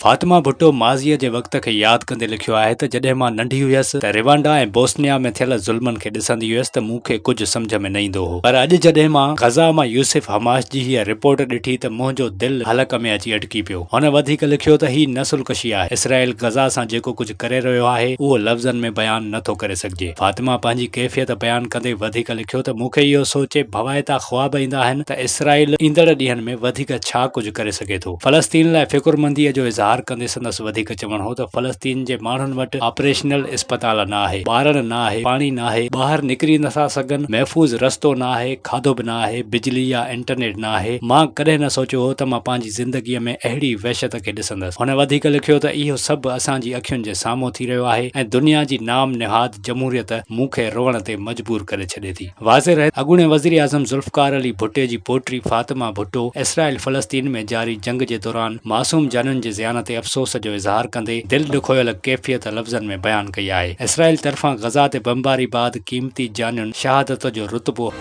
فاطمه ڀٽو ماضيء جي وقت کي ياد ڪندي لکيو آهي ته جڏهن مان ننڍي هيس ته روانڊا ۽ بوسنيا ۾ ٿيل ظلمن کي ڏسندي هيس ته مون کي ڪجهه سمجهه ۾ نه ايندو هو پر اڄ جڏهن مان غزه مان يوسف حماس جي هيء رپورٽ ڏٺي ته منهنجو دل حلق ۾ اچي اٽڪي پيو. هن وڌيڪ لکيو ته هي نسل ڪشي آهي، اسرائيل غزه سان جيڪو ڪجهه ڪري رهيو آهي اهو لفظن ۾ بيان نه ٿو ڪري سگهجي. فاطمه پنهنجي ڪيفيت بيان ڪندي وڌيڪ لکيو ته مون کي اهو سوچي ڀوائتا خواب ايندا آهن ته اسرائيل ايندڙ ڏينهن ۾ وڌيڪ ڇا ڪجهه ڪري سگهي ٿو. فلسطين لاء فڪرمنديء جو اظهار ڪندي سندس وڌيڪ چوڻ هو ته فلسطين جي ماڻهن وٽ آپريشنل اسپتال نه آهي، ٻارڻ نه آهي، پاڻي ناهي، ٻاهر نڪري نه ٿا سگهن، محفوظ رستو نه آهي، کاڌو به نه آهي، بجلي يا انٽرنيٽ نه آهي، مان ڪڏهن نه سوچيو هو ته مان پنهنجي زندگيء ۾ اهڙي وحشت کي ڏسندس. هن وڌيڪ لکيو ته اهو سڀ اسان جي اکين جي سامهون ٿي رهيو آهي ۽ دنيا جي نام نهاد جمهوريت مون کي روئڻ تي مجبور ڪري ڇڏي ٿي. واضح رهي ته اڳوڻي وزيراعظم ذوالفقار علي ڀٽي جي پوٽي فاطمه ڀٽو اسرائيل فلسطين ۾ جاري جنگ جي دوران معصوم جانين جي زيان تي افسوس جو اظهار ڪندي دل ڏکويل ڪيفيت لفظن ۾ بيان ڪئي آهي. اسرائيل طرفان غزه تي بمباري بعد قيمتي جانين شهادت جو رتبو.